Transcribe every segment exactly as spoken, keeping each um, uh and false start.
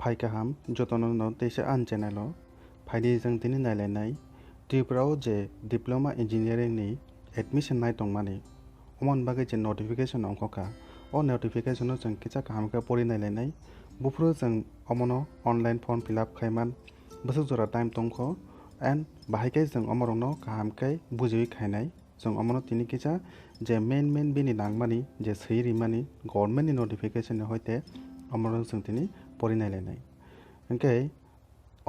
Phai kaham jotono no teisa ani channel o. Phaidi jwng tini nailainai Tripura o je Diploma Engineering ni admission nai tongmani, omoni bagwi je notification ongkha kha. O notification no jwng kisa kaham khe pori nailainai. Buphuru jwng omono online form fill up khaiman bwswk jora time tongkho and bahai khe jwng omorokno kaham khe bujiwi khainai. Chwng omono tini kisa je main main bini nangmani je swi rimani government ni notification ni hoite omono chwng tini pori nailainai. Hinkhe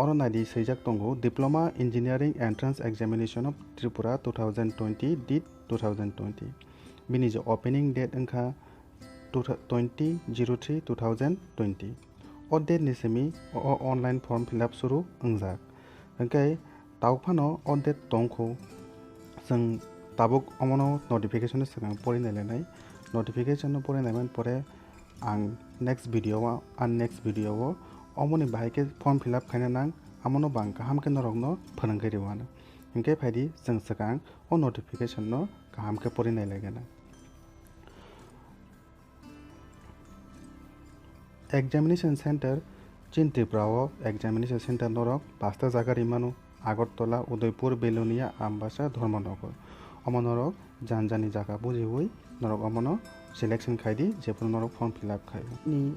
oro naidi swijak tongo Diploma Engineering Entrance Examination of Tripura two thousand twenty, date two thousand twenty. Bini je opening date wngkha two twenty zero three two thousand twenty. O date ni simi o online form fill up suru wngjak. Hinkhe tabuk phano o date tongkho, chwng tabuk omono notification ni swkang pori nailainai. Notification no pori naimani pore ang next video o, ang next video o omoni bahai khe form fill up khaina nang, amono bo ang kaham khe norokno phwrwngwi rwano. Hinkhe phaidi chwng swkang o notification no kaham khe pori nailaigana. Examination center, chini Tripura o examination center norok pasta jaga rimano, Agartala, Udaipur, Belonia, Ambasa, Dharmanagar. Omo norok jan jani jaga bujiwi norok omono selection khaidi, jephuru norok form fill up khai. Ni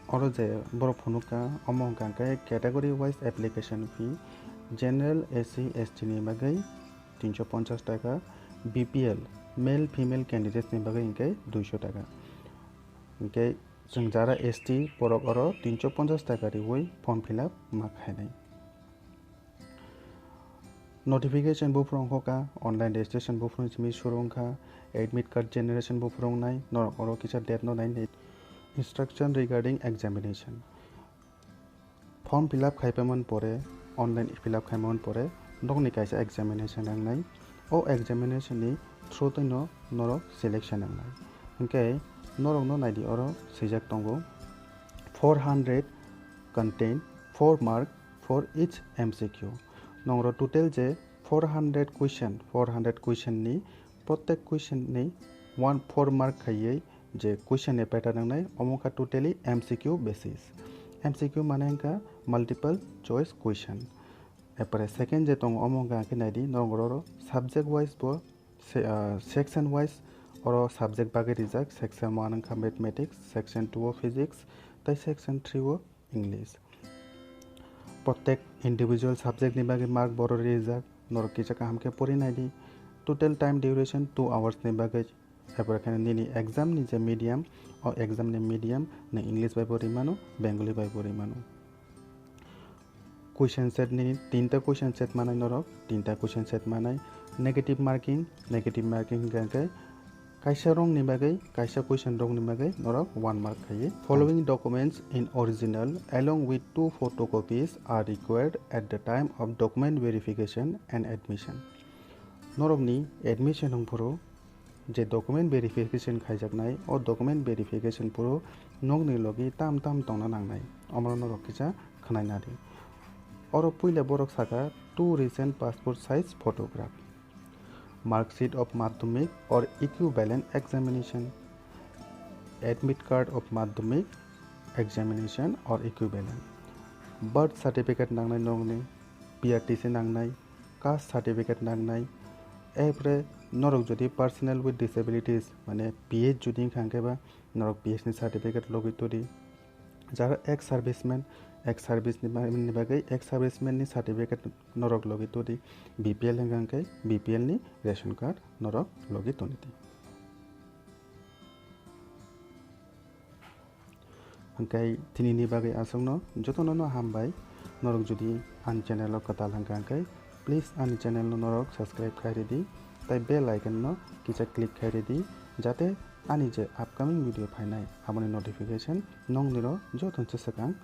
oro je borok phunukha, omo hwnkha khe category wise application fee, general, S C, S T ni bagwi tinso ponchas taka, B P L, male female candidates ni bagwi hinkhe duiso taka. Hinkhe chwng jara S T borok oro tinso ponchas taka riwi form fill up ma khainai. Notification buphuru ongkha kha, online registration buphuru simi suru wngkha, admit card generation buphuru wngnai, norok oro kisa date no nai nai. Instruction regarding examination. Form fill up khaipaimani pore, online fill up khaipaimani pore, nokni kaisa examination wngnai. O examination ni through twi no norok selection wngnai. Hinkhe norok no naidi oro swijak tongo, four hundred contain four mark for each M C Q. Nongro total je four hundred question, four hundred question ni protek question ni one four mark khaiwi je question ni pattern wngnai, omo kha totally M C Q basis. M C Q mane wngkha multiple choice question. Epore second je tongo, omo wngkha khe naidi, norok oro subject wise bo se-, ah, section wise oro subject bagwi rijak, section one wngkha mathematics, section two o physics, tei section three o English. Protek individual subject ni bagwi mark boro rijak, norok kisa kaham khe pori naidi. Total time duration two hours ni bagwi. Epore khe nini exam ni je medium, o exam ni medium ni English bai bo rimano, Bengali bai bo rimano. Question set ni tinta question set manai norok, tinta question set manai. Negative marking, negative marking hingka khe kaisa rong ni bagwi, kaisa question rong ni bagwi norok one mark khaiwi. Following documents in original along with two photocopies are required at the time of document verification and admission. Norokni admission wngphuru je document verification khaijaknai, o document verification phuru nokni logi tam tam tongna nangnai, omono norok kisa khwnaina di. Oro puila borok saka two recent passport size photograph, mark sheet of madhyamik or equivalent examination, admit card of madhyamik examination or equivalent, birth certificate nangnai nokni, P R T C nangnai, caste certificate nangnai. Epre norok jodi personal with disabilities, mane P H jodi wngkha hwnkhe ba norok P H ni certificate logwi todi. Jara ex serviceman, ex service ni ba-, ni bagwi ex serviceman ni certificate norok logwi todi. B P L wngkha hwnkhe B P L ni ration card norok logwi toni di. Hwnkhe tini ni bagwi aswkno jotono no hambai. Norok jodi ani channel o kwtal hwnkha hwnkhe please ani channel no norok subscribe khai ridi, tai bell icon no kisa click khai ridi, jate ani je upcoming video phainai aboni notification nokni ro joto se swkang.